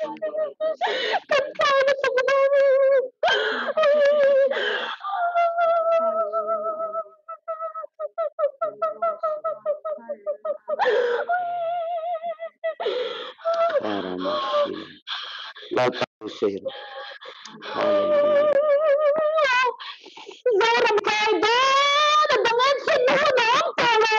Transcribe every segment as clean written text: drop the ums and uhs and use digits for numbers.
Kan tlai lutuk Lalpa sawi rawh. Hallelujah. Zoram kai dawn a dang an sin hun a awm tawh lo.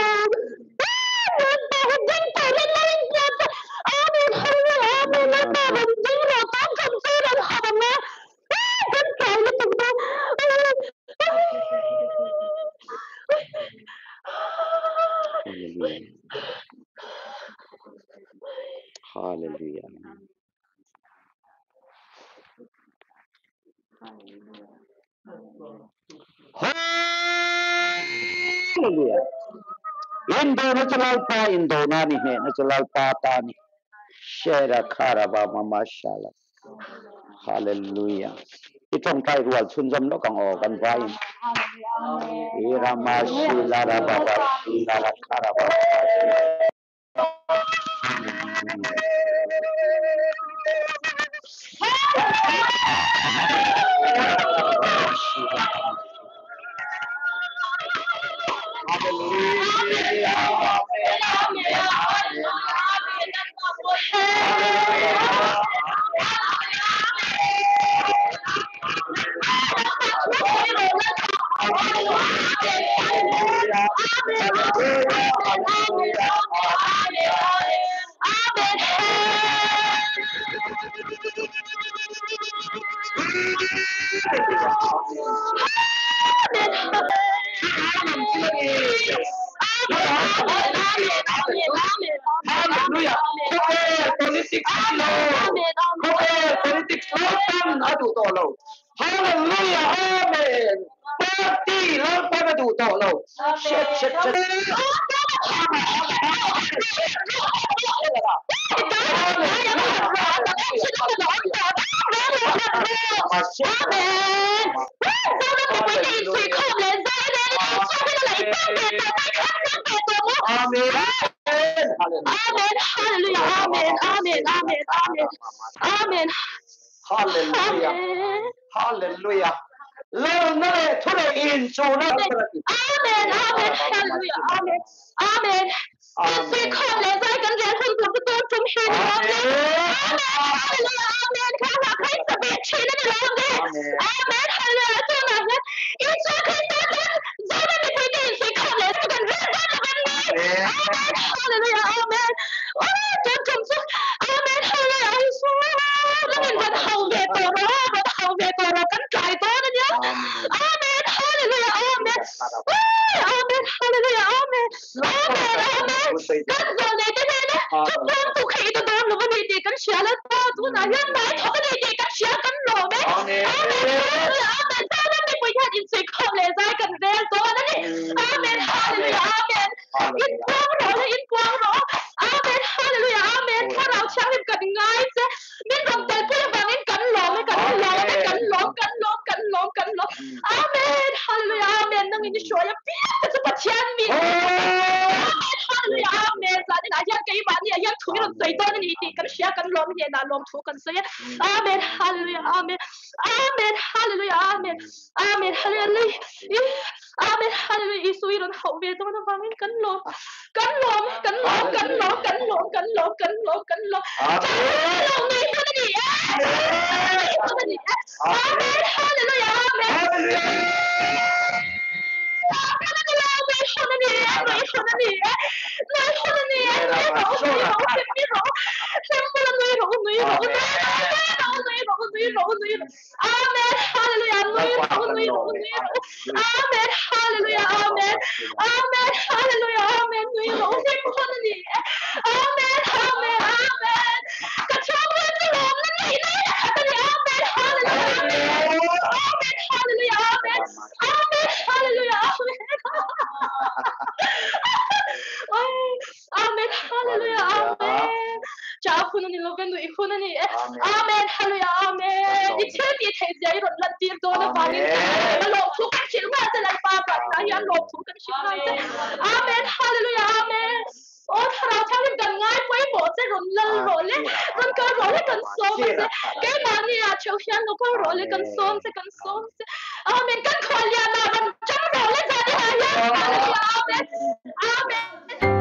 Hallelujah. Hallelujah. Hallelujah. Indo na chu Lalpa indo na ni hne na chu Lalpa ta ni. Shera khara ba mama shala. Hallelujah. I tong tai rual chun zam lo kang o kan vai. Irama shila ra ba ba shila ra khara ba. Hallelujah. Khawvel politics ni lo. Khawvel politics Lalpan a duh tawh lo. Hallelujah. Amen. Party Lalpan a duh tawh lo. Shet shet shet. Amen. Amen. Hallelujah. Amen. Amen. Amen. Amen. Amen. Hallelujah. Amen. Hallelujah. Lal na le thu le in chu na. Amen. Amen. Hallelujah. Amen. Amen. Amen. Amen. Hallelujah. Amen. Amen. Hallelujah. Amen. Amen. Amen. Kan zo nei te nena thu puang tu khei ta dawn lo ani tih kan hria la ta tunah hian mai thawk ani tih kan hria kan lawm e. Amen. Hallelujah. Amen. Zoram mipui hian insuihkhawm leh zai kan rel dawn ani. Amen. Hallelujah. Amen. In puang rawh le in puang rawh. Amen. Hallelujah. Amen. Thlarau thianghlim kan ngai che. Min rawn telpui avangin kan lawm e kan lawm e kan lawm kan lawm kan lawm kan lawm. Amen. Hallelujah. Amen. Nangin i hruai a piang te chu Pathian min. Amen. Hallelujah. Amen. Zanin ah hian keimahni ah hian thu i rawn sawi dawn a ni tih kan hria kan lawm hnenah lawm thu kan sawi a. Amen. Hallelujah. Amen. Amen. Hallelujah. Amen. Amen. Hallelujah. Amen. Hallelujah. Isu i rawn hauh ve dawn avangin kan lawm. Kan lawm. Kan lawm. Kan lawm. Kan lawm. Kan lawm. Kan lawm. Kan lawm. Kan lawm ngei dawn a ni. Amen. Hallelujah. Amen. Amen. Hallelujah. Amen. Hallelujah. Amen. Amen. Hallelujah. Amen. Amen. Amen. Amen. Amen. Hallelujah. Amen. Hallelujah. Amen. Amen. Hallelujah. Amen. Amen. Hallelujah. Amen. Cha hun ani lo nu i hun ani e. Amen. Hallelujah. Amen. I thil ti thei zia i rawn lan tir dawn avangin a lawm thu kan hrilh nghal che Lalpa zan hian lawm thu kan hrilh nghal che. Amen. Hallelujah. Amen. O thlarau thianghlim kan ngai pawimawh che. le rawn lal rawh le rawn kal rawh le kan sawm a che keimahni ah theuh hian lo kal rawh le kan sawm che kan sawm che Amen kan khuallian ah rawn tang rawh le zan i ah hian Hallelujah Amen Amen.